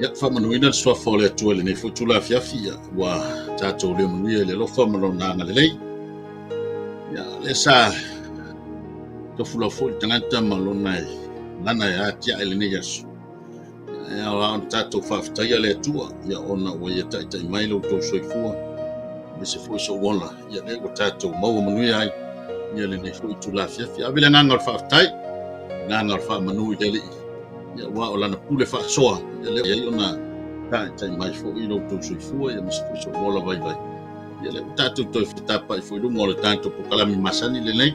Ia, faamanuina le suafa o le Atua i lenei foi itula afiafi, ia, ua tatou le manuia i le alofa ma lona agalelei. Ia, lea sa tofulau foi le tagata ma lona e, lana e atiae lenei aso. Ia, e ao lava ona tatou faafetaia le Atua, ia, ona ua ia taitai mai lo outou soifua, aemaise foi sou ola, ia, lea ua tatou maua manuia ai, ia, lenei foi itula afiafi. Ave le agaga o le faafetai, le agaga o le faamanu i le Alii, ia, aua o lana pule faasoa, ia, lea ai ona taitai mai foi lo outou soifua, ia, aemaise foi sou ola vaivai. Ia, lea ua tatou toe fetapai foi i luga o le tatou polokalame masani lenei,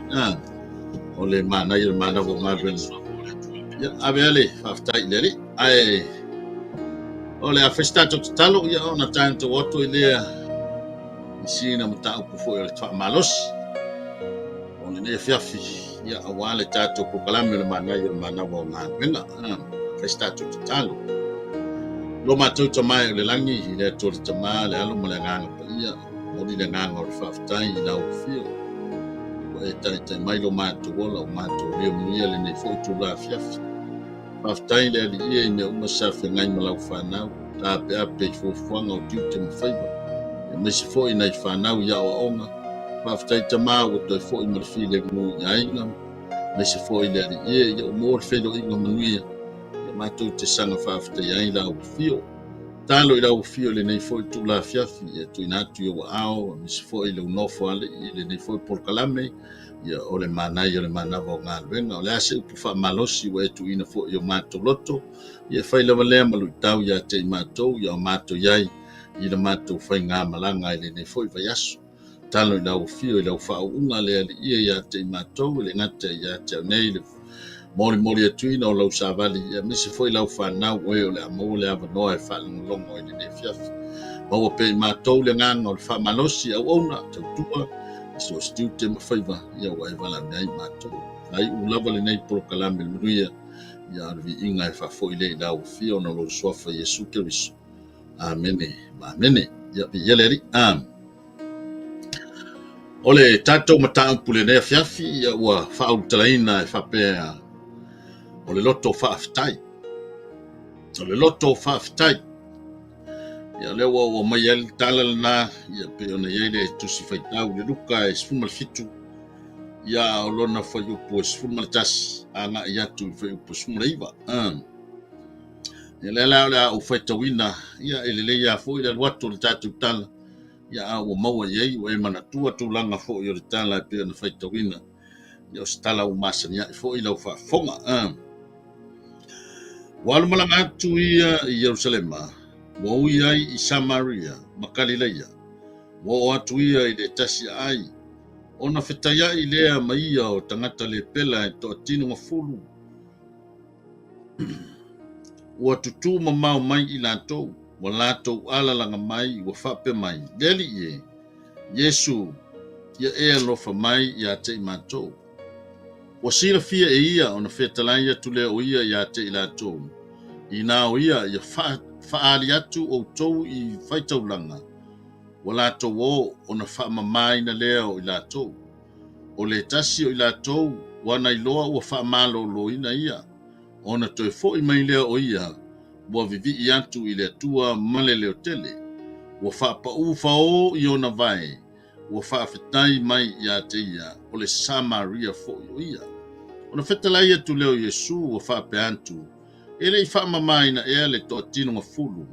o le manaia o le manava o galuega. Ia, ave lava le faafetai i le Alii. Ae o le a fai se tatou tatalo, ia ona tatou atu ai lea i sina mataupu foi o le faamalosi o lenei afiafi, ia, aua le tatou polokalame o le manaia o le manava o galuega. Fai se tatou tatalo. Lo matou Tama e o le lagi, i le Atua le Tama, le Alo ma le Agaga Paia, momoli le agaga o le faafetai i lau afio. Ua e taitai mai lo matou ola, o matou leo manuia lenei foi itula afiafi. Faafetai le Alii e i mea uma sa feagai ma lau fanau, taapeape i fuafuaga o tiute ma faiva, aemaise foi nai fanau i aoaoga. Faafetai Tama ua toe foi ma le filemu i aiga, aemaise foi le Alii e, ia ua maua le feiloaiga manuia, ia matou te saga faafetai ai lau afio. Talo i lau afio i lenei foi itula afiafi, ia tuuina atu i ou aao, aemaise foi lou nofo alii i lenei foi polokalame, ia o le manaia o le manava o galuega. O le a se upu faamalosi ua e tuuina foi i o matou loto, ia e fai lava lea ma luitau ia te i matou, ia o matou i ai i le matou faigamalaga i lenei foi vaiaso. Talo i lau afio i lau faauuga le Alii ia te i matou, e le gata ia te au nei le molimoli atuina o lau savali, aemaise foi lau fanau o e o le a maua le avanoa e faalogologo i lenei afiafi. Maua pea i matou le agaga o le faamalosi, auauna, tautua, i so o se tiute ma faiva, ia ua e valaauina ai matou. Faaiu lava lenei polokalame i le manuia, ia o le viiga e faafoi lea i lau afio ona o lou Suafa Iesu Keriso. Amene ma amene. Ia, viia le Alii. Amen. O le tatou mataupu lenei afiafi, ia ua faaulutalaina e faapea o le loto faafetai. O le loto faafetai. Ia lea ua ua mai ai le tala lena, ia pei ona i ai le tusi faitau i le Luka e 17, ia o lona fuaiupu e 11 agai atu i le fuaiupu 19. Ia lea la o le a ou faitauina, ia e lelei lava foi le alu atu o le tatou tala, ia a ua maua i ai, ua e manatua tulaga foi o le tala e pei ona faitauina, ia o se tala ua masani ae foi lau faafofoga. Ua alu malaga atu ia i Ierusalema, ua ui ai i Samaria ma Kalileia, ua oo atu ia i le tasi aai, ona fetaiai lea ma ia o tagata lepela e toatino gafulu, Ua tutū mamao mai i latou, ua latou alalaga mai, ua faapea mai, Le Alii e, Iesu, ia e alofa mai ia te i matou. Ua silafia e ia ona fetalai atu lea o ia ia te i latou, inā o ia ia faaali atu outou i faitaulaga, ua latou o ona faamamaina lea o i latou. O le tasi o i latou ua na iloa ua faamaloloina ia, ona toe foi mai lea o ia ua vivii atu i le Atua ma le leotele, ua faapaū faō i ona vae, ua faafetai mai ia te ia, o le Samaria foi o ia. Ona fetalai atu lea o Iesu ua faapea atu, E le i faamamaina ea le toatino gafulu,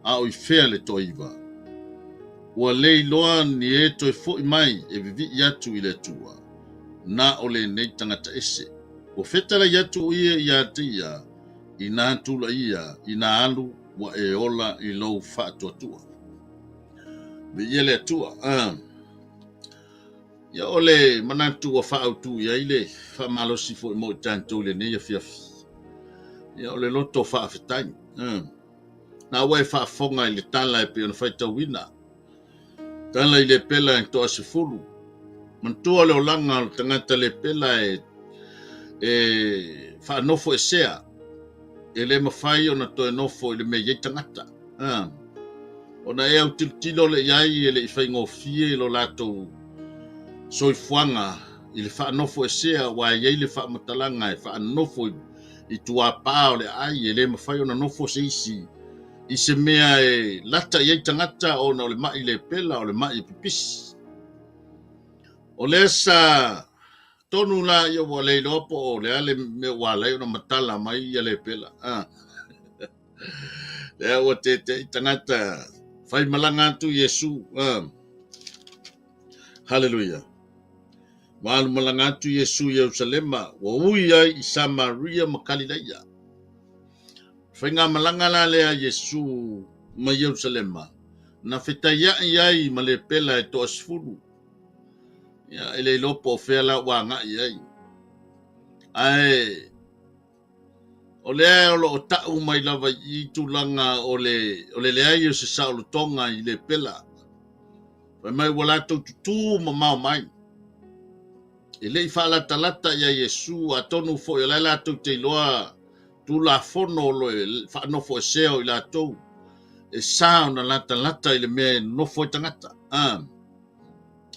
a o i fea le toaiva? Ua le iloa ni e toe foi mai e vivii atu i le Atua, na o lenei tagata ese. Ua fetalai atu o ia ia te ia, inā tula ia, inā alu, ua e ola i lou faatuatua. Viia le Atua. Ia o le manatu ua faaautu i ai le faamalosi foi mo i tatou i lenei afiafi. Ia o le loto faafetai. Na ua e faafofoga i le tala e pei ona faitauina. Tala i lepela e toasefulu. Manatua le olaga o le tagata lepela e e faanofo esea. E le mafai ona toe nofo i le mea i ai tagata. Ona e autilotilo le i ai e le i faigofie i lo latou soifuaga i le faanofo esea aua e i ai le faamatalaga e faanofo i tuapā o le aai e le mafai ona nofo se isi. i se mea e lata i ai tagata ona o le maʻi lepela, o le maʻi e pipisi. O lea sa tonu la ia ua le iloa po o le a le mea ua ala ai ona matala mai ia lepela. Ah. Lea ua teteʻi tagata fai malaga atu Iesu. Ah. Haleluia. Ua alu malaga atu Iesu i Ierusalema, ua ui ai i Samaria ma Kalilaia. Faigamalaga la lea a Iesu mai Ierusalema, na fetaiaʻi ai ma lepela e toasefulu. Ia, e le iloa po o fea la ua agai ai. Ae o lea o lo o taʻu mai lava i i tulaga o le, o le leai o se saolotoga i lepela. Fai mai ua latou tutū mamao mai. E le i faalatalata iā Iesu, atonu foi o la e latou te iloa Tulafono o lo e faanofoesea o i latou e sa ona latalata i le mea e nonofo ai tagata. A,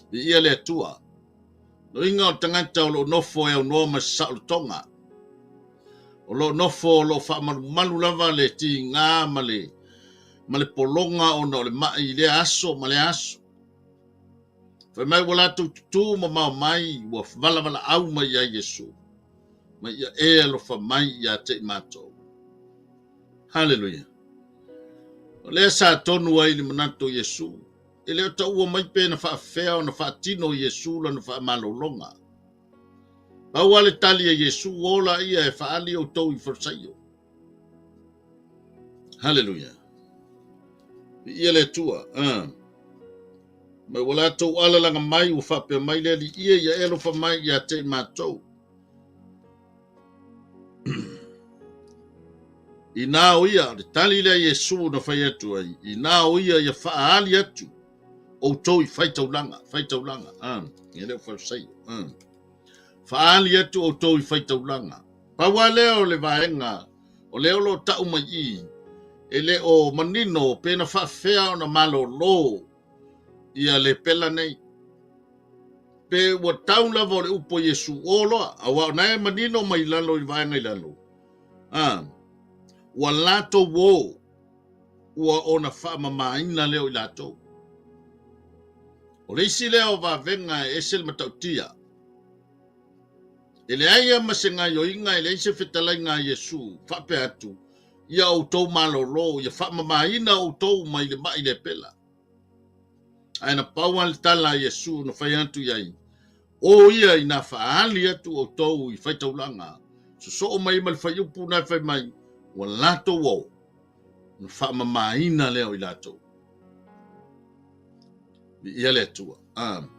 viia le Atua. Loiga o le tagata o lo o nofo e aunoa ma se saolotoga. O lo o nofo o lo o faamalumalu lava le tiga ma le ma le pologa ona o le maʻi i lea aso ma lea aso. Fai mai ua latou tutū mamao mai, ua valavalaau mai iā Iesu, ma ia e alofa mai iā te i matou. Haleluia! O lea sa tonu ai le manatu o Iesu, e le o taua mai pe na faafefea ona faatino Iesu lana faamalologa. Pau lava le tali a Iesu, O laia e faaali outou i Farisaio. Haleluia. Viia le Atua. Ah. Mai ua latou alalaga mai ua faapea mai le Alii ia ia e alofa mai ia te i matou. Inā o ia, le tali lea Iesu na fai atu ai, inā o ia ia faaali atu outou i faitaulaga, faitaulaga, ah, e le o Farisaio, ah. Faaali atu outou i faitaulaga. Pau lava lea o le vaega o lea o lo o tau mai i i, e le o manino pe na faafefea ona malolo ia lepela nei. Pe ua tau lava o le upu a Iesu, o loa, aua o na e manino mai lalo i le vaega i lalo, a, ua latou o, ua ona faamamaina lea o i latou. O le isi lea o vavega e ese le matautia. E leai lava ma se gaioiga, e leai se fetalaiga a Iesu, faapea atu, Ia outou malolo, ia faamamaina outou mai le maʻi lepela. Ae na pau lava le tala a Iesu na fai atu i ai, O ia inā faaali atu outou i faitaulaga, sosoo mai ma le faiupu na e fai mai, ua latou o, ona faamamaina lea o i latou. Viia le Atua. Amen.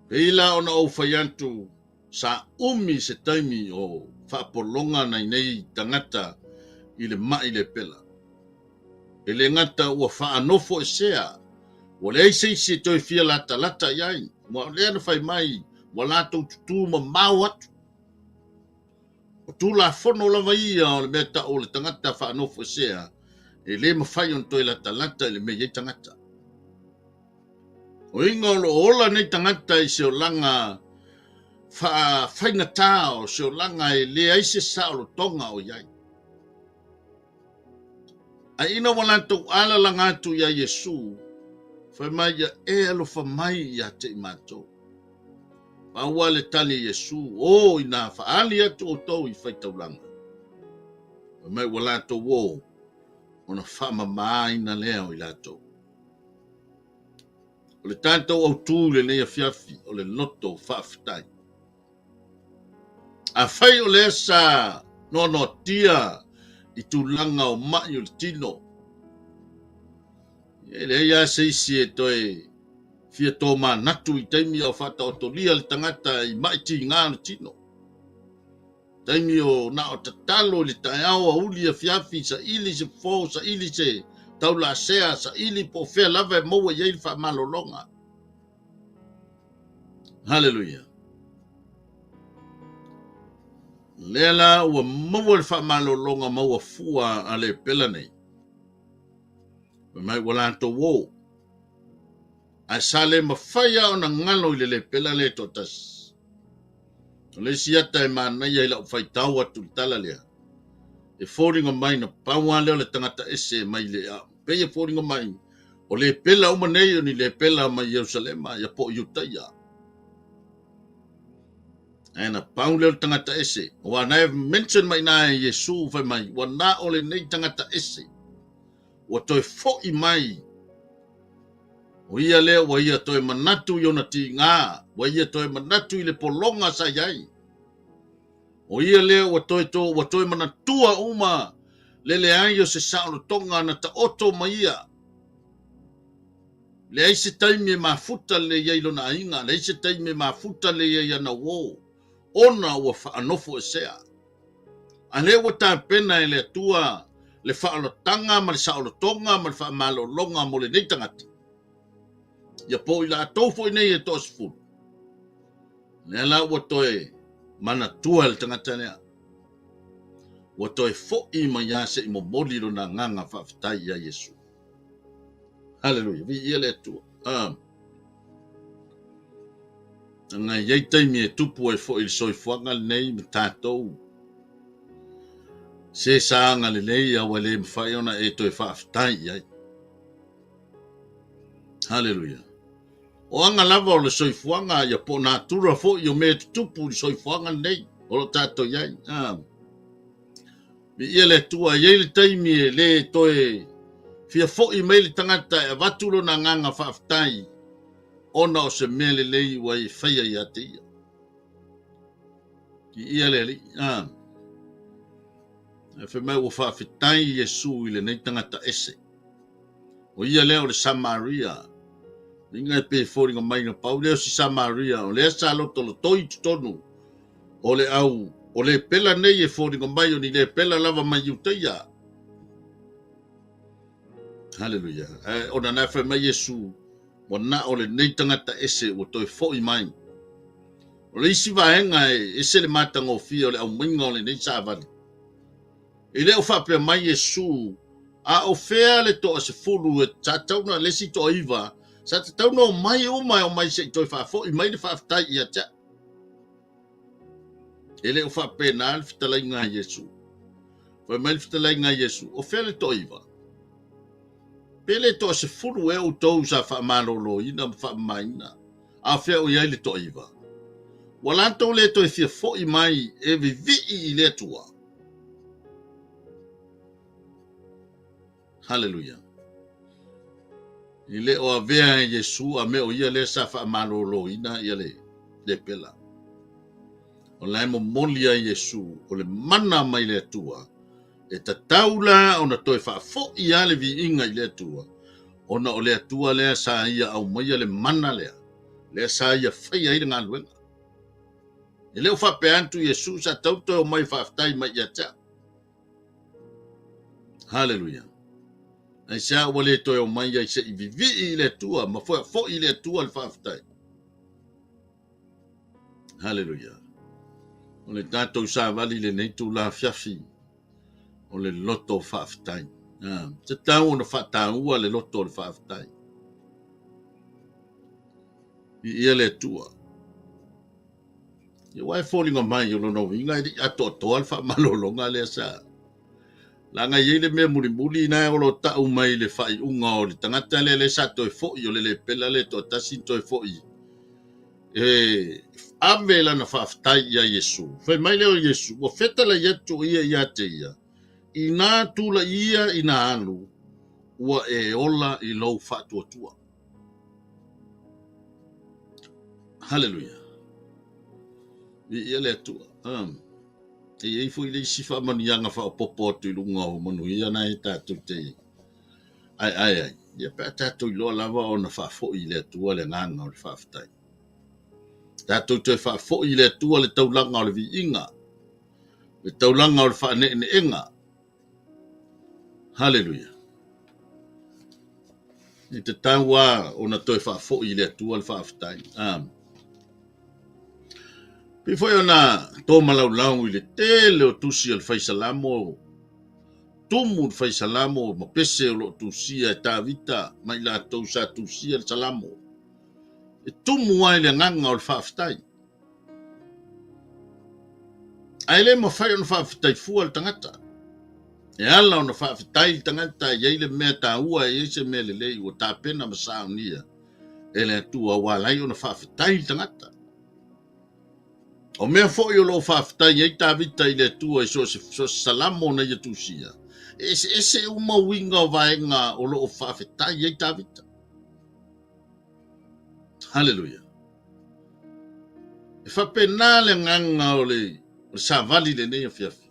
Pei la ona ou fai atu, sa umi se taimi o faapologa nai nei tagata i le maʻi lepela. E le gata ua faanofoesea, ua leai se isi e toe fia latalata i ai, aua o lea na fai mai ua latou tutū mamao atu. O Tulafono lava ia o le mea tau o le tagata faanofoesea, e le mafai ona toe latalata i le mea i ai tagata. O iga o lo o ola nei tagata i se olaga faafaigata, o se olaga e leai se saolotoga o i ai. Ae ina ua latou alalaga atu iā Iesu, fai mai ia, E alofa mai ia te i matou. Pau lava le tali a Iesu, O, inā faaali atu outou i faitaulaga. Fai mai ua latou o, ona faamamāina lea o i latou. O le tatou autū i lenei afiafi, o le loto faafetai. Afai o lea sa noanoatia i tulaga o maʻi o le tino, e leai lava se isi e toe fia tomanatu i taimi a o faataotolia le tagata i maʻi tiga o le tino. Taimi o na o tatalo i le taeao, auli, afiafi, saili se fofo, saili se taulasea, saili po o fea lava e maua i ai le faamalologa. Haleluia. Lea la ua maua le faamalologa maua fua a lepela nei. Fai mai ua latou o. Ae sa le mafai lava ona galo i le lepela lea e toatasi. O le isi ata e manaia i lau faitau atu i le tala lea. E foliga mai na pau lava lea o le tagata ese mai le pei e foliga mai o lepela uma nei o ni lepela mai Ierusalema ia po o Iutaia. Ae na pau lea o le tagata ese. Aua na e mention mai i ina e Iesu fai mai, ua na o lenei tagata ese. Ua toe fo'i mai. O ia lea ua ia toe manatu i ona tiga, ua ia toe manatu i le pologa sa i ai. O ia lea ua toe to, ua toe manatua uma le leai o se saolotoga na taoto mai ia. Leai se taimi e mafuta lelei ai lona aiga, leai se taimi e mafuta lelei ai ana uō, ona ua faanofoesea. A lea ua tapena e le Atua le faaolataga ma le saolotoga ma le faamalologa mo lenei tagata, ia po o i latou foi nei e toasefulu, lea la ua toe manatua e le tagata lea, ua toe fo'i mai lava se i momoli lona agaga faafetai ia Iesu. Haleluia, viia le Atua. Ah. Leaga e i ai taimi e tupu ai foi i le soifuaga lenei ma tatou. Se sa agalelei a ua le mafai ona e toe faafetai i ai. Haleluia. O aga lava o le soifuaga ia po o natura foi o mea e tutupu i le soifuaga lenei o lo o tatou i ai. Ah. Viia le Atua, e i ai le taimi e le toe fia fo'i mai le tagata e avatu lona agaga faafetai ona o se mea lelei ua e faia ia te ia. Viia le Alii. Ah. E fai mai ua faafetai Iesu i lenei tagata ese. O ia lea o le Samaria. Inga e pe foliga mai na pau lea o si Samaria, o lea sa lotolotoi i totonu o le au o lepela nei e foliga mai o ni lepela lava mai Iutaia. Haleluia. Ae ona na fai mai Iesu, ua na o lenei tagata ese ua toe fo'i mai. O le isi vaega e ese le matagofie o le aumaiga o lenei savali. E le o faapea mai Iesu, A o fea le toasefulu e sa tatau ona, le isi toaiva, sa tatau ona omai uma e omai se i toe faafoi mai le faafetai ia te au. E le o faapena le fetalaiga a Iesu. Fai mai le fetalaiga a Iesu, o fea le toaiva? Pe le toasefulu ea outou sa faamaloloina ma faamamaina, a o fea o i ai le toaiva? Ua latou le toe fia fo'i mai e vivii i le Atua. Haleluia. E le o avea e Iesu a mea o ia lea sa faamaloloina ia le lepela. O la e momoli ai Iesu o le mana mai le Atua e tatau la ona toe faafoi lava le viiga i le Atua, ona o le Atua lea sa ia aumaia le mana lea, lea sa ia faia ai le galuega. E le o faapea atu Iesu sa tatau toe omai faafetai mai ia te au. Haleluia. Aisea ua le toe omai ai se i vivii i le Atua ma foi i le Atua le faafetai. Haleluia. O le tatou savali i lenei itula afiafi, o le loto faafetai. Ah, tatau ona faataua le loto o le faafetai. Viia le Atua. Ia aua e foliga mai o lona uiga e le i atoatoa le faamalologa lea sa leaga e i ai le mea mulimuli na o lo o tau mai le faaiuga o le tagata lea lea sa toe foi o le lepela lea toatasi na toe foi e ave lana faafetai ia Iesu. Fai mai lea o Iesu, ua fetalai atu o ia ia te ia, inā tulai ia ina alu, ua e ola i lou faatuatua. Haleluia. Viia le Atua. Um. E i ai foi le isi faamanuiaga faaopoopo atu i luga o manuia na e tatou te aeae ai. Ia pe a tatou iloa lava ona faafoi i le Atua le agaga o le faafetai. Tatou toe faafoi i le Atua le taulaga o le viiga, le taulaga o le faaneeneega. Haleluia. E tatau lava ona toe faafoi i le Atua le faafetai. Amen. Pei foi ona tomalaulau i le tele o tusi a le Fai Salamo, tumu le Fai Salamo ma pese o lo o tusia e Tavita ma i latou sa tusia le Salamo. E tumu ai le agaga o le faafetai. Ae le mafai ona faafetai fua le tagata. E ala ona faafetai le tagata e i ai le mea taua e i ai se mea lelei ua tapena ma saunia e le Atua ua ala ai ona faafetai le tagata. O mea foi o lo o faafetai ai Tavita i le Atua i so o se salamo na ia tusia, e eseese uma uiga o vaega o lo o faafetai ai Tavita. Haleluia! E faapena le agaga o le savali i lenei afiafi.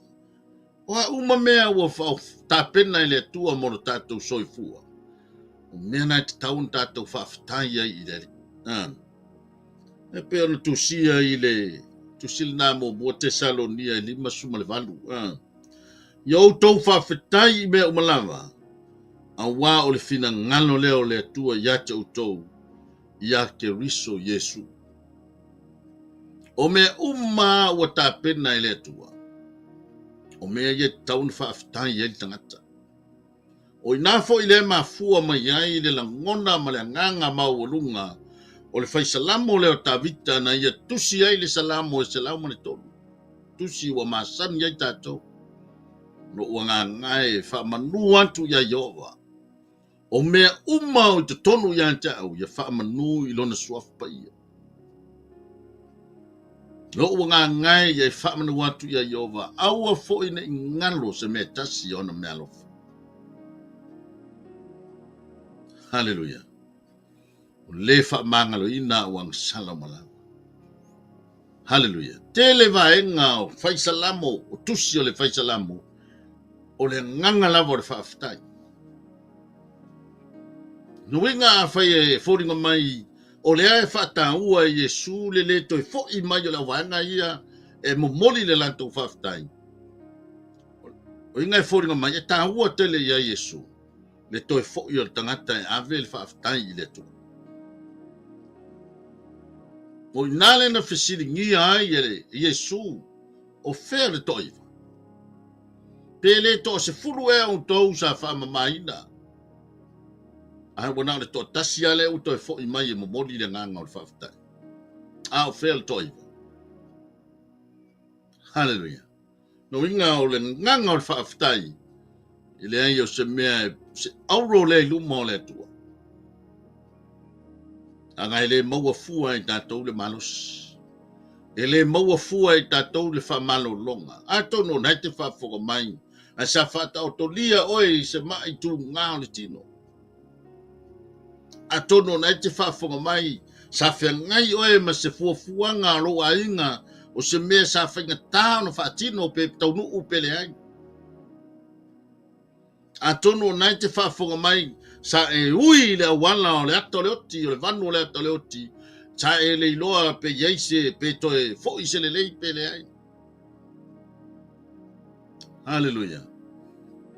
O a uma mea ua tapena e le Atua mo lo tatou soifua, o mea na e tatau ona tatou faafetai ai i le Alii. E pei ona tusia i le tusi lena muamua Tesalonia e 58. Ia outou faafetai i mea uma lava, auā o le finagalo lea o le Atua ia te outou ia Keriso Iesu. O mea uma ua tapena e le Atua, o mea ia e tatau ona faafetai ai le tagata. O i ina foi lea e mafua mai ai le lagona ma le agaga maualuga o le fai salamo lea o Tavita na ia tusi ai le Salamo e 103, tusi ua masani ai tatou. Lou agaga e faamanu atu iā Ieova. O mea uma o i totonu ia te au, ia faamanu i lona suafa paia. Lou agaga e ia e faamanu atu iā Ieova, aua foi ne i galo se mea e tasi o ana meaalofa. Haleluia. O le faamagaloina au agasala uma lava. Haleluia. Tele vaega o fai salamo, o tusi o le fai salamo, o le agaga lava o le faafetai. Nuiga afai e foliga mai o lea e faataua e Iesu le lē toe foʻi mai o le auvaega ia e momoli le latou faafetai, o uiga e foliga mai e taua tele ia Iesu le toe foʻi o le tagata e ave le faafetai i le Atua. O i ina lea na fesiligia ai e Iesu, o fea le toaiva? Pe le toasefulu ea outou sa faamamaina? Ae ua na o le toatasi lava lea ua toe foʻi mai e momoli le agaga o le faafetai. A o fea le toaiva? Haleluia! No uiga o le agaga o le faafetai, e leai o se mea, se auro lea i luma o le Atua. Aga e le maua fua e tatou le malosi. E le maua fua e tatou le faamalologa. Atonu o lena e te faafofoga mai, ae sa faataotolia oe i se maʻi tuga o le tino. Atonu o lena e te faafofoga mai, sa feagai oe ma se fuafuaga a lou aiga o se mea sa faigata ona faatino pe taunuu pe leai. Atonu o lena e te faafofoga mai, sa e ui i le auala o le ata o le oti, o le vanu o le ata o le oti, sa e le iloa pe i ai se, pe toe foi se lelei pe leai. Haleluia.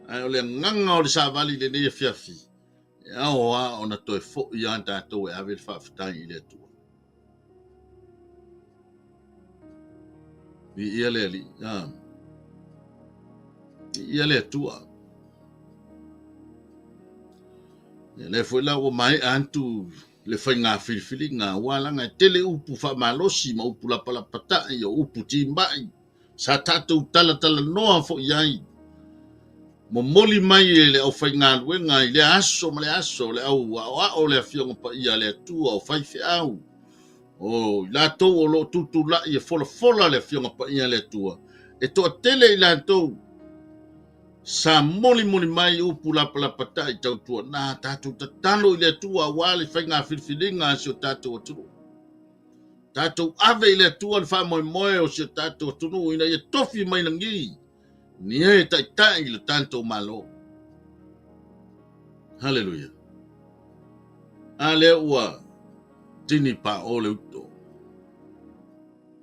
Ae o le agaga o le savali i lenei afiafi, e ao lava ona toe foi lava tatou e ave le faafetai i le Atua. Viia le Alii. Ah. Viia le Atua. Ia lea foi la ua maea atu le faiga filifiliga, aua laga e tele upu faamalosi ma upu lapalapataʻi, o upu timai sa tatou talatalanoa foi ai. Momoli mai e le aufaigaluega i lea aso ma lea aso, le au aoao o le Afioga Paia a le Atua, o faifeau, o i latou o lo o tutulai e folafola le Afioga Paia a le Atua, e toatele i latou sa molimoli mai upu lapalapataʻi tautuana tatou tatalo i le Atua aua le faiga filifiliga a si o tatou atunuu. Tatou ave i le Atua le faamoemoe o si o tatou atunuu ina ia tofi mai lagi ni e taitai i le tatou Malo. Haleluia. A lea ua tini paʻo le uto.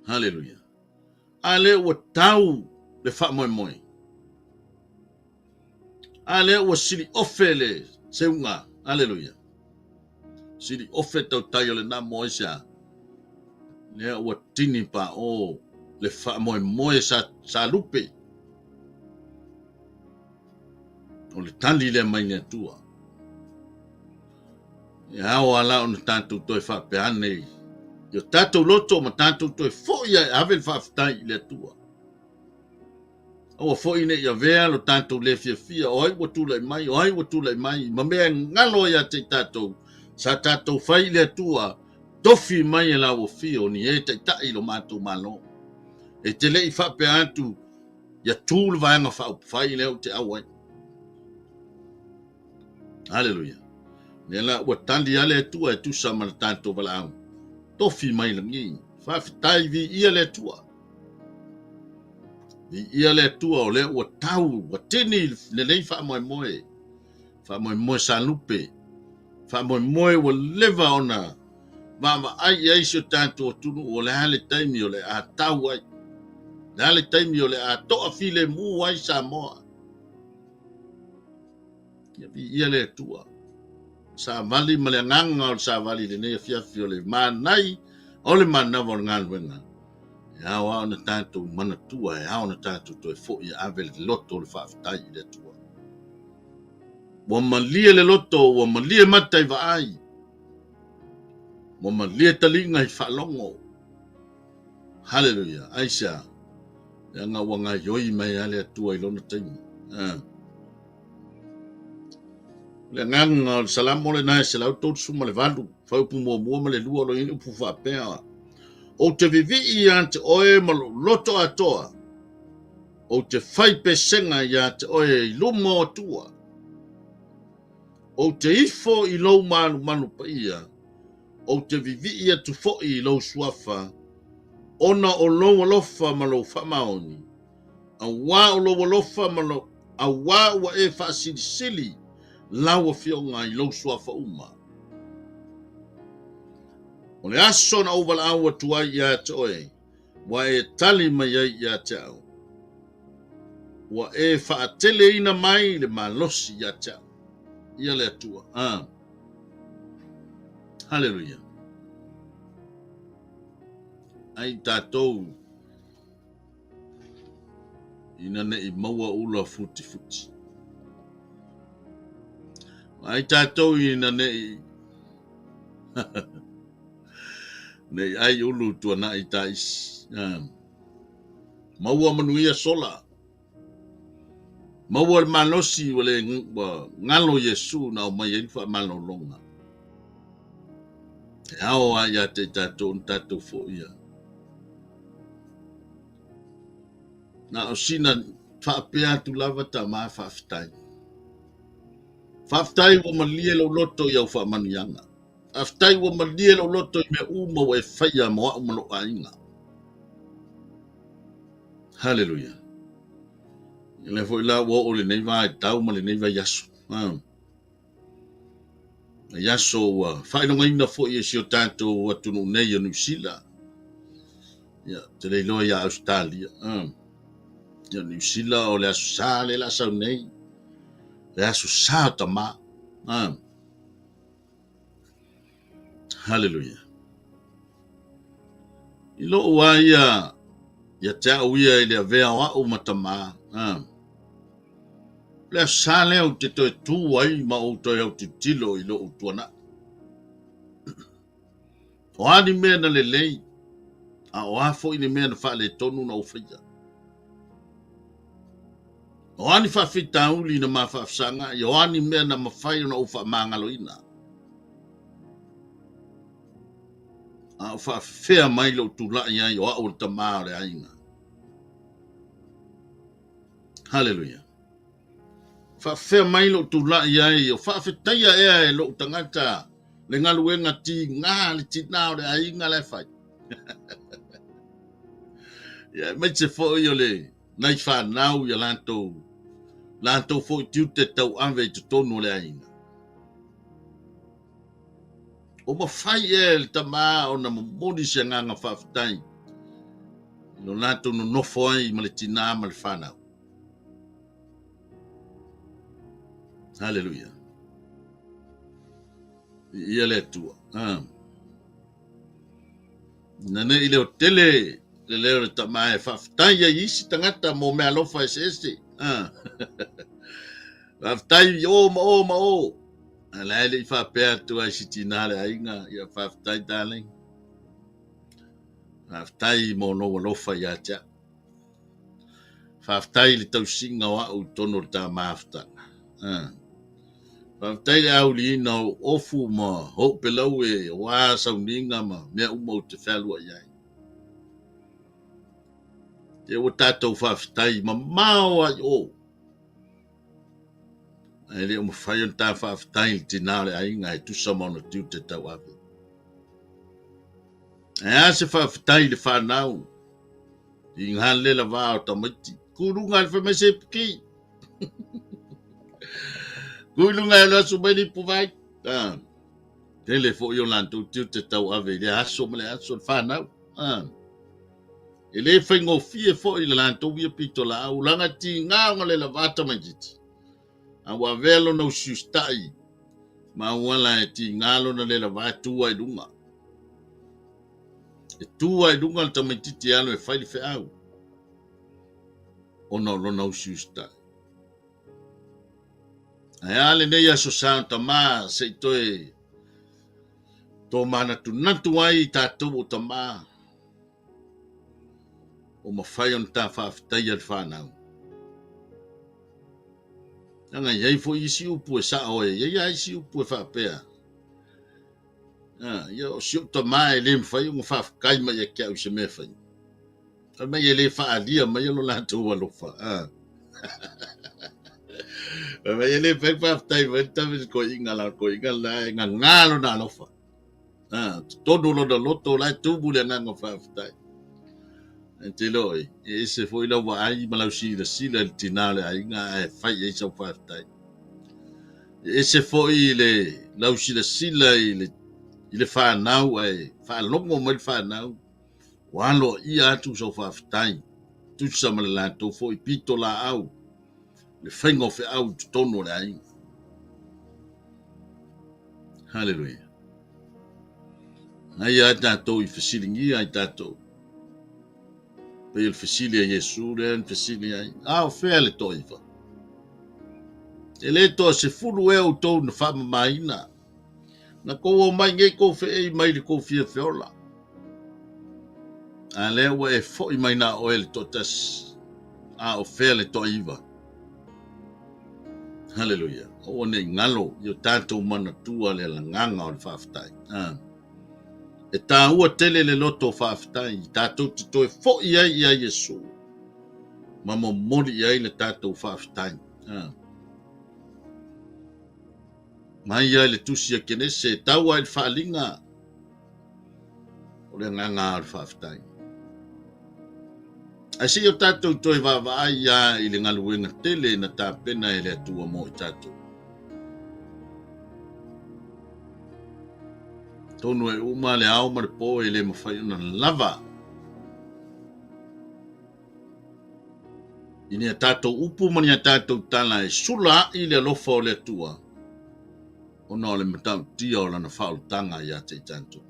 Haleluia. A lea ua tau le faamoemoe. A lea ua sili ofe le seuga. Aleluia. Sili ofe tautai o le namo ai se a. Lea ua tini paʻo le faamoemoe sa, sa lupe. O le tali lea mai le Atua. E ao ala ona tatou toe faapea ane i o tatou loto ma tatou toe foi ae ave le faafetai i le Atua. Aua foi ne i avea lo tatou le fiafia o ai ua tulai mai, o ai ua tulai mai, ma mea e galo ai ia te i tatou, sa tatou fai i le Atua, tofi mai e lau afio ni e taitai i lo matou Malo. E te le i faapea atu, ia tu le Vaega Faaupufai lea ou te au ai. Haleluia. Lea la ua tali lava le Atua e tusa ma le tatou valaau. Tofi mai lagi. Faafetai, viia le Atua. Viia le Atua o lea ua tau, ua tini lenei faamoemoe. Faamoemoe salupe. Faamoemoe ua leva ona vaavaai i ai si o tatou atunuu o le a le taimi o le a tau ai. O le a le taimi o le a toafilemu ai Samoa. Ia viia le Atua. Savali ma le agaga o le savali i lenei afiafi o le manai o le manava o le galuega. E ao lava ona tatou manatua, e ao ona tatou toe foi e ave le loto o le faafetai i le Atua. Ua malie le loto, ua malie mata i vaai, ua malie taliga i faalogo. Haleluia! Aisea? Leaga ua gaioi mai lava le Atua i lona taimi. Ah. O le agaga o le Salamo lena e 138, fuaiupu muamua ma le lua, o lo o i ai le upu faapea, Ou te vivii ia te oe ma lou loto atoa, ou te fai pesega ia te oe i luma o Atua. Ou te ifo i lou malumalu paia, ou te vivii atu foi i lou suafa, ona o lou alofa ma lou faamaoni, auā o lou alofa ma lou, auā ua e faasilisili lau afioga i lou suafa uma. O le aso na ou valaau atu ai ia te oe, ua e tali mai ai ia te au. Ua e faateleina mai le malosi ia te au. Ia le Atua. Ah. Haleluia. Ai tatou ina ne i maua ula futifuti. Ai tatou ina ne i ne i ai ulu tuanai ta isi. Ah. Maua manuia sola. Maua le malosi ua le ua galo Iesu na aumai ai le faamalologa. E ao lava ia te i tatou ona tatou foia. Na o sina faapea atu lava tama faafetai. Faafetai ua malie lou loto i au faamanuiaga. Faafetai ua malie lou loto i mea uma ua e faia mo au ma lou aiga. Haleluia. O lea foi la ua oo lenei vaitau ma lenei vaiaso. Vaiaso ua faailogaina foi e si o tatou atunuu nei o Niu Sila. Ia, te le iloa ia Ausetalia. Ia, Niu Sila o le Aso Sa lea la sau nei. Le Aso Sa o Tamā. Haleluia. I lou a ia, ia te au ia i le avea o au ma tamā. Ah. Le aso sa lea ou te toe tū ai ma ou toe autilotilo i lou tuanai. O a ni mea na lelei, a o a foi ni mea na faaletonu na ou faia. O a ni faafitauli na ma faafesagai, o a ni mea na mafai ona ou faamagaloina. A o faafefea mai lou tulai ai o au o le tamā o le aiga. Haleluia. Faafefea mai lou tulai ai o faafetaia ea e lou tagata le galuega tiga le tinā o le aiga la e fai. Ia, aemaise foi o le nai fanau ia latou, latou foi tiute tauave i totonu o le aiga. O mafai ea e le tamā ona momoli se agaga faafetai i lo latou nonofo ai ma le tinā ma le fanau. Haleluia. Ia le Atua. Ah. Ina ne i leo tele le leo o le tama e faafetai ai isi tagata mo meaalofa eseese. Ah. Faafetai i o ma o ma o. A la e le i faapea atu ai si tinā le aiga, ia faafetai darling. Faafetai mo lou alofa ia te au. Faafetai i le tausiga o au i totonu o le ta mafutaga. Faafetai i le auliina o ou ofu ma ou pelaue aua sauniga ma mea uma ou te fealuai ai. Te ua tatou faafetai mamao lava i o. Ae le o mafai ona ta faafetai i le tina o le aiga e tusa ma ona tiute tauave. Ae a se faafetai i le fanau i ngā lela vā o tamaiti. Kuluga le fai mai se piki. Kuluga e asu mai le ipuvai. Ah. Tele foi o latou tiute tauave i lea aso ma le aso le fanau. Ah. E le faigofie foi i le latou ia pitolaau leaga tiga ona le lava tamaitiiti. A ua avea lona usiusitai ma auala e tiga lona le lava e tu ai i luga. E tu ai i luga le tamaitiiti e alu e fai le feau ona o lona usiusitai. Ae a lenei aso sa o tamā se i toe tōmanatunatu ai i tatou o tamā o mafai ona ta faafetaia le fanau. Leaga e i ai foi isi upu e sao ai, e i ai lava isi upu e faapea, ia o si ou tamā e le mafai ona faafetai mai ia te au i se mea e fai. Fai mai e le faaalia mai lo latou alofa. Fai mai e le mafai ona faafetai mai le tame i le toeaina la toeaina la e gagā lona alofa. Totonu o lona loto la e tumu le agaga faafetai. Ae te iloa oi, e ese foi lau vaai ma lau silasila i le tina o le aiga ae fai i ai sau faafetai. E ese foi le lau silasila i le i le fanau ae faalogo mai le fanau ua aloaia atu sau faafetai tusa ma le latou foi pitolaau le faiga o feau i totonu o le aiga. Haleluia. Aia a tatou i fesiligia ai tatou. Pei o le fesili a Iesu lea na fesili ai. A o fea le toaiva? E le toa 10 ea outou na faamamaina. Na kou omai nei kou feei mai le kou fia feola. A lea ua e foi mai na oe le toatasi. A o fea le toaiva? Haleluia. Aua ne i galo i o tatou manatua le lagaga o le faafetai. E taua tele le loto faafetai tatou te toe foi ai ia Iesu ma momoli i ai le tatou faafetai. Mai ia i le tusi a Kenese e tau ai le faaaliga o le agaga o le faafetai. Ae se i o tatou toe vaavaai ia i le galuega tele na tapena e le Atua mo i tatou. Tonu e uma le ao ma le po e le mafai ona lava i ni a tatou upu ma ni a tatou tala e sula ai le alofa o le Atua ona o le matautia o lana faaolataga ia te i tatou.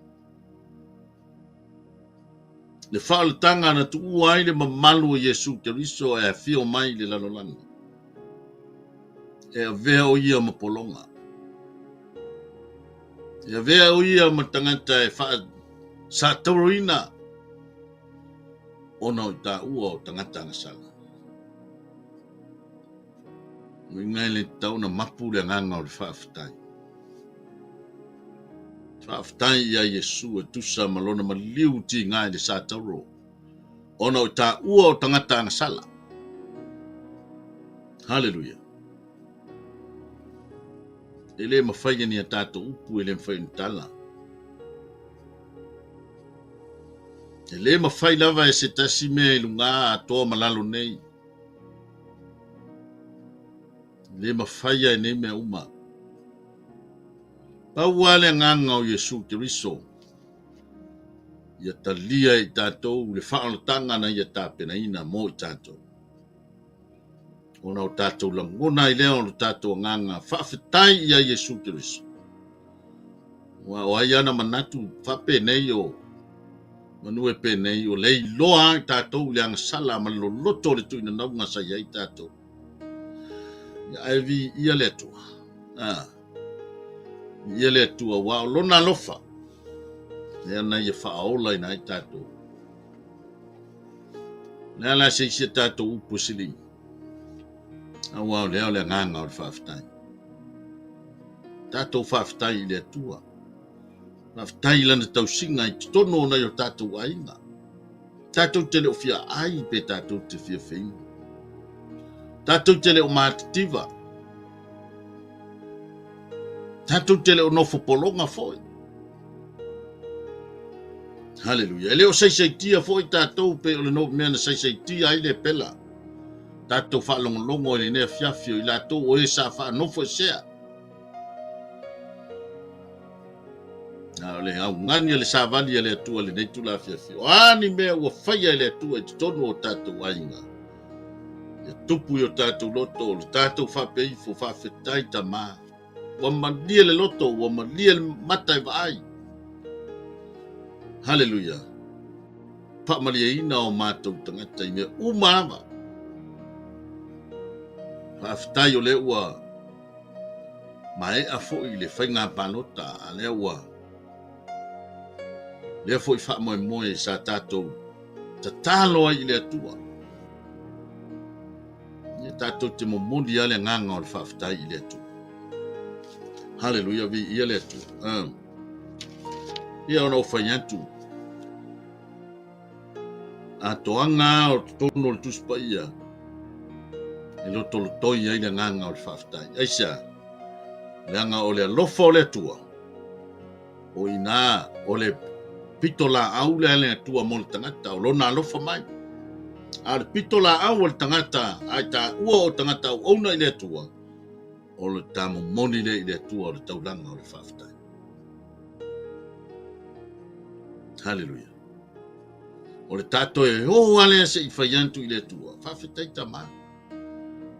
Le faaolataga na tuua ai le mamalu o Iesu Keriso e afio mai i le lalolagi, e avea o ia ma pologa. E avea o ia ma tagata e faasatauroina ona o i taua o tagata agasala. Uiga e le tatau ona mapu le agaga o le faafetai. Faafetai ia Iesu e tusa ma lona maliu tiga i le satauro, ona o i taua o tagata agasala. Haleluia. E le mafai e ni a tatou upu, e le mafai ona tala. E le mafai lava e se tasi mea i luga atoa ma lalo nei. E le mafaia e nei mea uma. Pau lava le agaga o Iesu Keriso, ia talia e i tatou le faaolataga na ia tapenaina mo i tatou. Ona o tatou lagona ai lea o lo tatou agaga faafetai ia Iesu Keriso. Aua o ai ana manatu faapenei o manu e penei o le iloa ai tatou i le agasala ma le loloto o le tuuinanauga sa i ai tatou. Ia ae viia le Atua. Ah. Viia le Atua aua o lona alofa lea na ia faaolaina ai tatou. Le a la se isi a tatou upu e sili? Aua o lea o le agaga o le faafetai. Tatou faafetai i le Atua. Faafetai i lana tausiga i totonu o nai o tatou aiga. Tatou te le o fia ai pe tatou te fia feinu. Tatou te le o matitiva. Tatou te le o nofo pologa foi. Haleluia. E le o saisaitia foi tatou pe o le no mea na saisaitia ai le pela. Tatou faalogologo i lenei afiafi o i latou o e sa faanofo esea. A o le augani o le savali a le Atua i lenei itula afiafi, o a ni mea ua faia e le Atua i totonu o tatou aiga, ia tupu i o tatou loto, o le tatou faapea ifo, faafetai Tama. Ua malie le loto, ua malie le mata e vaai. Haleluia. Faamalieina o matou tagata i mea uma lava. Faafetai o lea ua maea foi le faiga palota, a lea ua lea foi faamoemoe sa tatou tatalo ai i le Atua. Ia tatou te momoli lava le agaga o le faafetai i le Atua. Haleluia, viia le Atua. Ia ona ou fai atu, atoaga o totonu o le Tusi Paia e lotolotoi ai le agaga o le faafetai. Aisea? Leaga o le alofa o le Atua, o i ina o le pito laau lea a le Atua mo le tagata, o lona alofa mai. A o le pito laau o le tagata a i taua o tagata auauna i le Atua, o le ta momoli lea i le Atua o le taulaga o le faafetai. Haleluia. O le ta toe o lava lea se i fai atu i le Atua, faafetai Tama.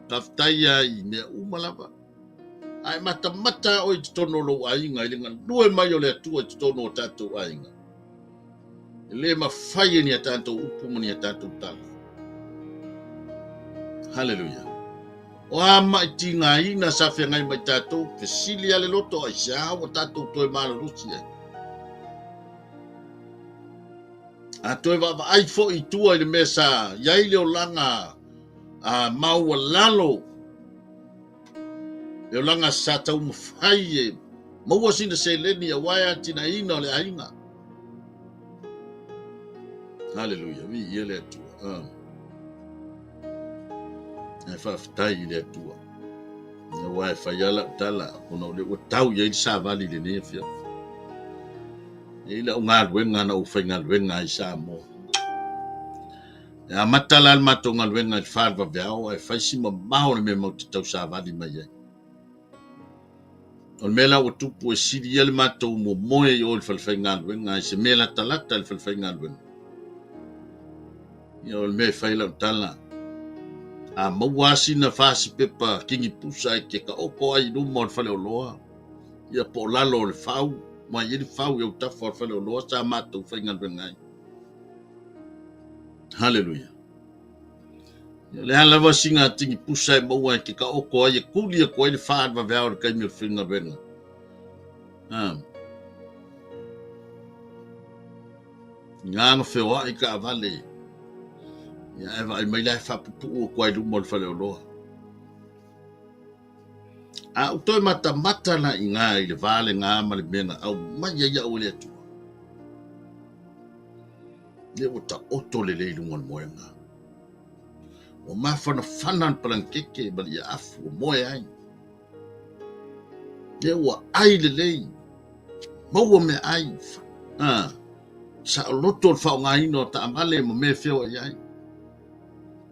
Faafetai ia i mea uma lava. A e matamata oe i totonu o lou aiga i le galue mai o le Atua i totonu o tatou aiga, e le mafai e ni a tatou upu ma ni a tatou tala. Haleluia. O a mai tigaina sa feagai mai tatou, fesili a le loto aisea ua tatou toe malolosi ai. A toe vaavaai foi i tua i le mea sa i ai le olaga a maualalo, le olaga sa taumafai e maua sina seleni aua e atinaeina o le aiga. Haleluia, viia le Atua. Ae faafetai i le Atua. Aua e fai lava lau tala, ona o lea ua tau i ai le savali i lenei afiafi. E i ai lau galuega na ou faigaluega ai i Samoa. E amata la le matou galuega i le fa o le vaveao ae fai si mamao le mea matou te tausavali mai ai. O le mea la ua tupu e sili ia le matou momoe i o i le falefaigaluega i se mea latalata i le falefaigaluega. Ia o le mea e fai lau tala, a maua lava sina fasipepa kinipusa e te taoto ai i luma o le faleoloa, ia po o lalo o le fau, aua e i ai le fau i autafa o le faleoloa sa matou faigaluega ai. Haleluia. O le a lava sina tinipusa e maua e te taoto ai e tuli atu ai le fa o le vaveao i le taimi o le faigaluega. Ina na feoai taavale, ia ae vaai mai la e faapupuu atu ai i luma o le faleoloa. A ou toe matamata la i ina i le va lena ma le mea na aumai ai au e le Atua, lea ua taoto lelei i luga o le moega. Ua mafanafana le palanakeke ma le iaafu ua moe ai. Lea ua ai lelei, maua meaai, saoloto le faaaogaina o taavale ma mea e feoai ai.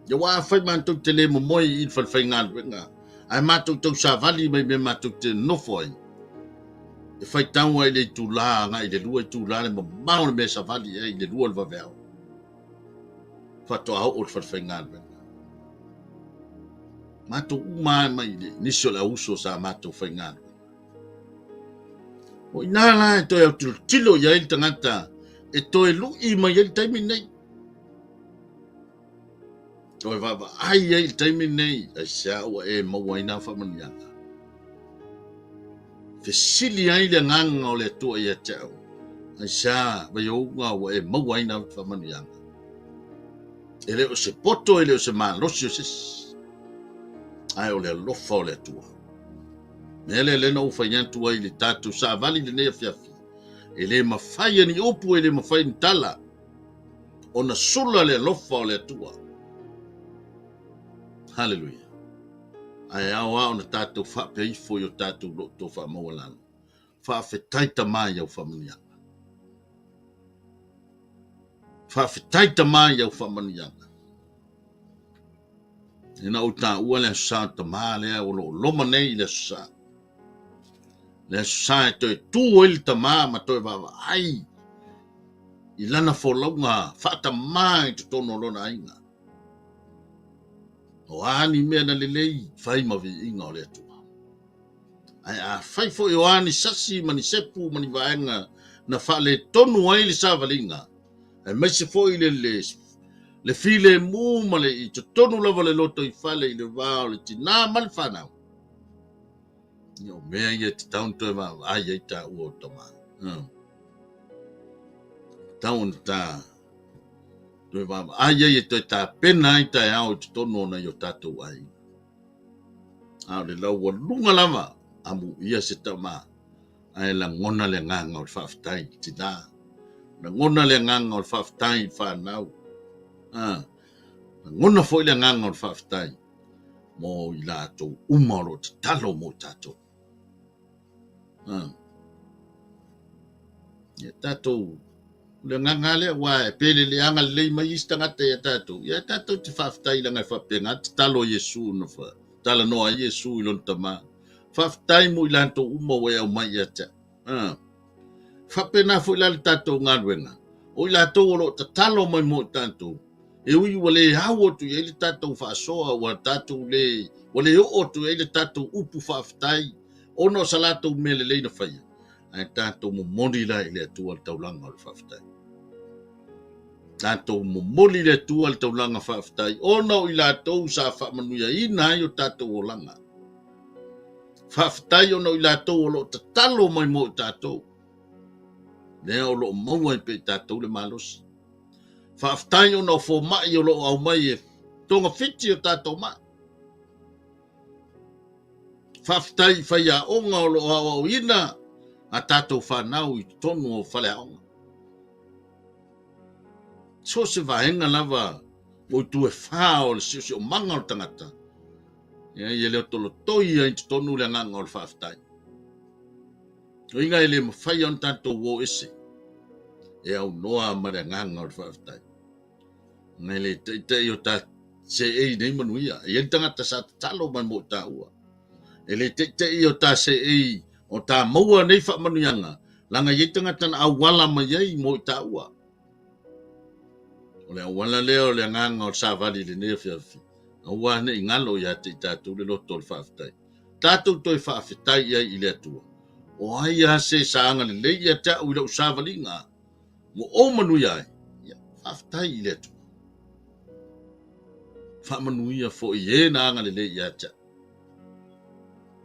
Ia aua afai matou te le momoe i le falefaigaluega, ae matou tausavali mai mea matou te nofo ai, e faitau ai i le itula agai i le 2 itula le mamao o le mea e savali ai i le 2 o le vaveao, faatoa oo i le falefaigaluega. Matou uma lava mai le nisi o le auuso sa matou faigaluega. O i ina la e toe autilotilo i ai le tagata e toe lui mai ai le taimi lenei. Toe vaavaai ai i le taimi lenei, aisea ua e maua ai na faamanuiaga. Fesili ai le agaga o le Atua ia te au, aisea Vaiouga ua e maua ai na faamanuiaga. E le o se poto, e le o se malosi o se isi, ae o le alofa o le Atua. Mea lea lea na ou fai atu ai i le tatou savali lenei afiafi, e le mafai e ni upu, e le mafai ni tala, ona sula le alofa o le Atua. Haleluia. Ae ao lava ona tatou faapea ifo i o tatou loto faamaualalo. Faafetai Tama i au faamanuiaga. Faafetai Tama i au faamanuiaga. Ina ou taua le Aso Sa o Tama lea o lo o loma nei i le Aso Sa. Le Aso Sa e toe tu ai le Tama ma toe vaavaai i lana folauga faatamā i totonu o lona aiga. O a ni mea na lelei, fai ma viiga o le Atua. Ae afai foi o a ni sasi ma ni sepu ma ni vaega na faaletonu ai le savaliga, aemaise foi le, le, le filemu ma le i totonu lava o le lotoifale i le va o le tinā ma le fanau, ia o mea ia e tatau ona toe vaavaai ai taua o tama. Tatau ona ta toe vaavaai ai e toe tapena ai taeao i totonu o nai o tatou aiga. A o le laualuga lava, amuia se tama, ae lagona le agaga o le faafetai i le tinā. Lagona le agaga o le faafetai i le fanau. Lagona foi le agaga o le faafetai mo i latou uma o lo o tatalo mo tatou. Ia tatou le agaga lea aua e pele le agalelei mai isi tagata ia tatou, ia tatou te faafetai leaga e faapena tatalo a Iesu na talanoa ai Iesu i lona tama. Faafetai mo i latou uma ua e aumai ia te au. Faapena foi la le tatou galuega, o i latou o lo o tatalo mai mo i tatou, e ui ua le au atu i ai le tatou faasoa, ua tatou le, ua le oo atu i ai le tatou upu faafetai ona o sa latou mea lelei na faia, ae tatou momoli la i le Atua le taulaga o le faafetai. Tatou momoli i le Atua le taulaga faafetai ona o i latou sa faamanuiaina ai o tatou olaga. Faafetai ona o i latou o lo o tatalo mai mo i tatou, lea o lo o maua ai pea i tatou le malosi. Faafetai ona o fomai o lo o aumai e togafiti o tatou mai. Faafetai i faiaoga o lo o aoaoina a tatou fanau i totonu o faleaoga. So o se vaega lava o itu e fā o le siosiomaga o le tagata, ia e le o tolotoi ai i totonu le agaga o le faafetai. Uiga e le mafai ona tatou o ese e aunoa ma le agaga o le faafetai. Ngai le taitai o ta seei nei manuia. E i ai le tagata sa tatalo mai mo taua. E le taitai o ta seei o ta maua nei faamanuiaga, leaga e i ai tagata na auala mai ai mo i taua. O le auala lea o le agaga o le savali i lenei afiafi, aua ne i galo ia te i tatou le loto o le faafetai. Tatou toe faafetai i ai i le Atua. O ai lava se sa agalelei ia te au i lau savaliga ua ou manuia ai, ia, faafetai i le Atua. Faamanuia foi i e na agalelei ia te au.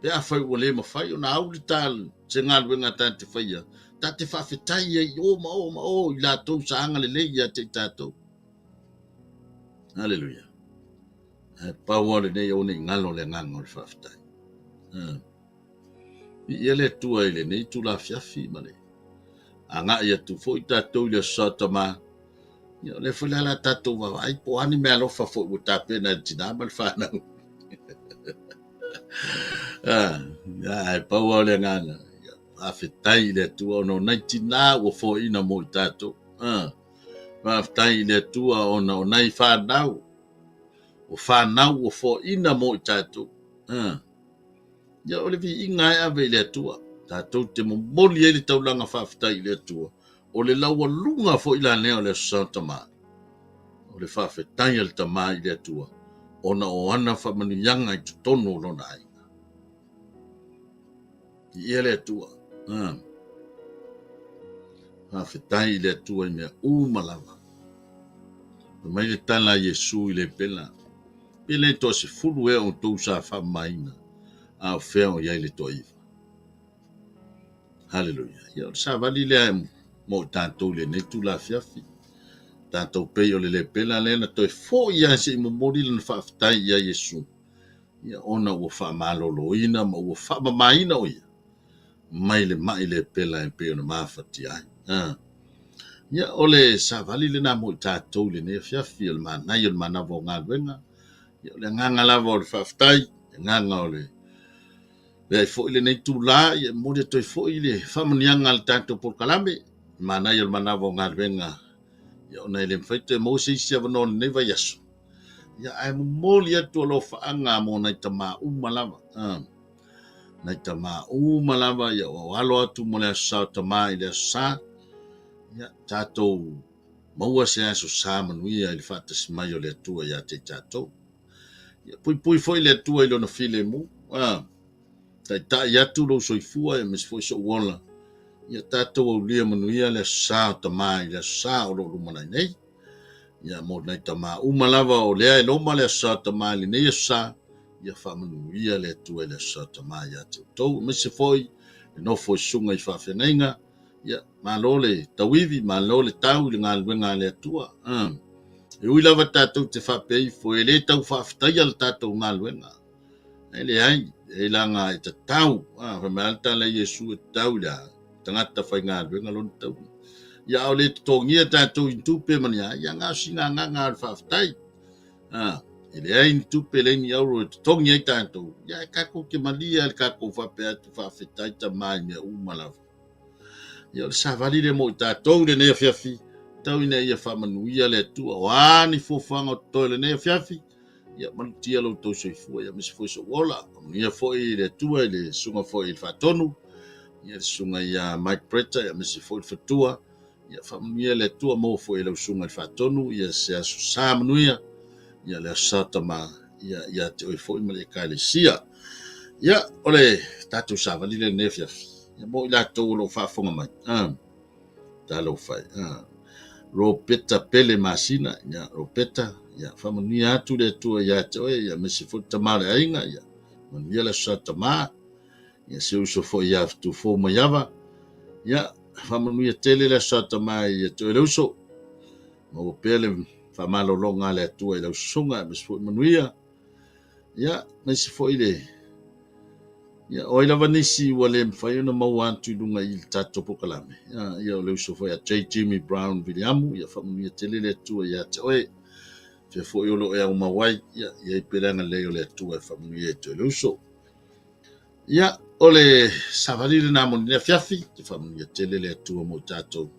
Pe afai ua le mafai ona au le ta se galuega ta te faia, ta te faafetai ai i o ma o ma o i latou sa agalelei ia te i tatou. Haleluia. Ae pau lava lenei aua ne i galo le agaga o le faafetai. Viia le Atua i lenei itula afiafi ma le agai atu foi tatou i le Aso Sa Tama. Ia, o lea foi la la tatou vaavaai po o a ni meaalofa foi ua tapena e le tinā ma le fanau. Ae pau lava o le agaga, ia, faafetai i le Atua ona o nai tinā ua foaiina mo i tatou. Faafetai i le Atua ona o nai fanau, o fanau ua foaiina mo i tatou. Ia, o le viiga e ave i le Atua, tatou te momoli ai le taulaga faafetai i le Atua, o le laualuga foi la lea o le Aso Sa o Tama, o le faafetai a le Tama i le Atua, ona o ana faamanuiaga i totonu o lona aiga. Viia le Atua. Faafetai i le Atua i mea uma lava. Fai mai le tala a Iesu i le pela, pe le toasefulu ea outou sa faamamaina, a o fea o i ai le toaiva? Haleluia. Ia, o le savali lea mo i tatou i lenei itula afiafi. Tatou pei o le lepela lea na toe fo'i lava se i momoli lana faafetai ia Iesu, ia ona ua faamaloloina ma ua faamamaina o ia mai le ma'i lepela e pei ona mafatia ai. Ia, o le savali lena mo i tatou i lenei afiafi, o le manaia o le manava o galuega. Ia, o le agaga lava o le faafetai, le agaga o le leai foi lenei itula, ia e momoli atu ai foi le faamanuiaga a le tatou polokalame, le manaia o le manava o galuega, ia ona e le mafai toe maua se isi avanoa o lenei vaiaso. Ia, ae momoli atu alofaaga mo nai tamā uma lava. Nai tamā uma lava, ia ua alo atu mo le Aso Sa o Tamā i le Aso Sa. Ia, tatou maua se aso sa manuia i le faatasi mai o le Atua ia te i tatou. Ia puipui foi le Atua i lona filemu. Taitai atu lou soifua aemaise foi sou ola. Ia tatou aulia manuia le Aso Sa o Tamā i le Aso Sa o lo o lumanai nei. Ia mo nai tamā uma lava o lea e loma le Aso Sa o Tamā i lenei Aso Sa, ia faamanuia le Atua i le Aso Sa o Tamā ia te outou. Aemaise foi le nofo i susuga i faafeagaiga. Ia, malo le tauivi, malo le tau i le galuega a le Atua. E ui lava tatou te faapea ifo e le tau faafetaia le tatou galuega. E leai, e leaga e tatau, fai mai lava le tala a Iesu e tatau i le tagata faigaluega lona taui. Ia a o le totogia tatou i tupe ma ni a, ia na o sina agaga o le faafetai. E leai ni tupe, leai ni auro e totogi ai tatou, ia e tatou te malie lava i le tatou faapea atu faafetai Tama i mea uma lava. Ia o le savali lea mo i tatou i lenei afiafi, tau ina ia faamanuia le Atua. O a ni fuafuaga o totoe o lenei afiafi, ia malutia lo outou soifua, ia aemaise foi sou ola. Faamanuia foi le Atua i le susuga foi i le Faatonu, ia le susuga ia Mike Bretta, ia aemaise foi le faletua. Ia faamanuia le Atua, maua foi e lau susuga i le Faatonu ia se aso sa manuia, ia le aso sa tama, ia ia te oe foi ma le Ekalesia. Ia, o le tatou savali lea i lenei afiafi, ia mo i latou o lo o faafofoga mai. Talofa e. Ropeta Pele Masina, ia Ropeta, ia faamanuia atu le Atua ia te oe, ia aemaise foi le tama o le aiga, ia manuia le aso sa tama, ia si uso foi ia Futufou Maiava, ia faamanuia tele le aso sa tama ia te oe le uso, maua pea le faamalologa a le Atua i lau susuga, aemaise foi manuia, ia aemaise foi le Ia, o ai lava nisi ua le mafai ona maua atu i luga i le tatou polokalame, ia, o le uso foi a J. Jimmy Brown Viliamu, ia faamanuia tele le Atua ia te oe. Fea foi o lo o e aumau ai, ia, i ai pea le agalelei o le Atua e faamanuia ia te oe le uso. Ia, o le savali lena mo lenei afiafi, ia faamanuia tele le Atua mo i tatou.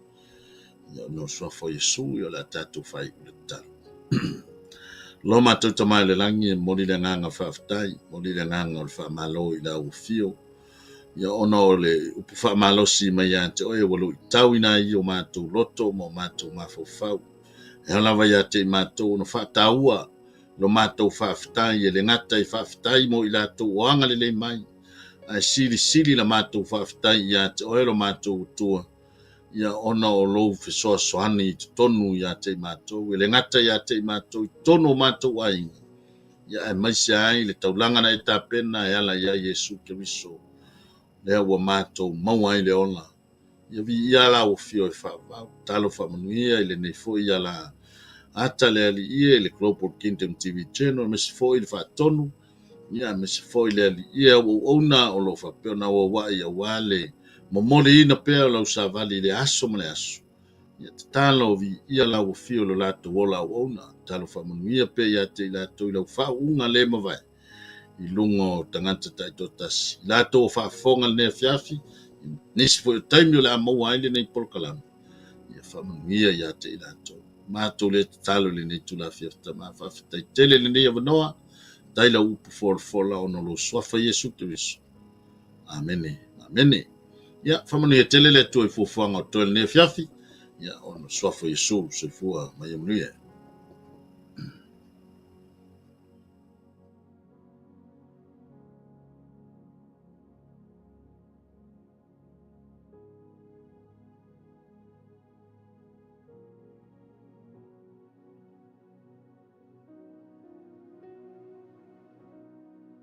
Ia, ona o le suafa o Iesu, ia o le a tatou faaiu le tatalo. Lo matou Tama i le lagi, e momoli le agaga faafetai, momoli le agaga o le faamalo i lau afio. Ia ona o le upu faamalosi mai ia te oe ua luitauina ai o matou loto ma o matou mafaufau. E ao lava ia te i matou ona faataua lo matou faafetai, e le gata i faafetai mo i latou o agalelei mai, ae silisili la matou faafetai ia te oe lo matou Atua, ia ona o lou fesoasoani i totonu ia te i matou, e le gata ia te i matou i totonu o matou aiga, ia aemaise ai le taulaga na e tapena e ala ia Iesu Keriso, lea ua matou maua ai le ola. Ia viia lau afio e faavavau, tatalo faamanuia i lenei foi ala ata le Alii e, le Global Kingdom TV Channel, aemaise foi le Faatonu, ia aemaise foi le Alii e auauauna o lo o faapea ona auauai aua le momoliina pea o lau savali i le aso ma le aso. Ia tatalo viia lau afio i lo latou ola auauna, tatalo faamanuia pea ia te i latou i lau faauuga le mavae i luga o tagata taitoatasi. I latou o faafofoga lenei afiafi, nisi foi o taimi o le a maua ai lenei polokalame, ia faamanuia ia te i latou. Matou le tatalo i lenei itula afiafi Tama, faafetai tele i lenei avanoa, faafetai lau upu folafola ona o lou suafa Iesu Keriso. Amene, amene. Ia, faamanuia tele le Atua i fuafuaga o totoe lenei afiafi, ia, ona o le suafa o Iesu, soifua ma ia manuia.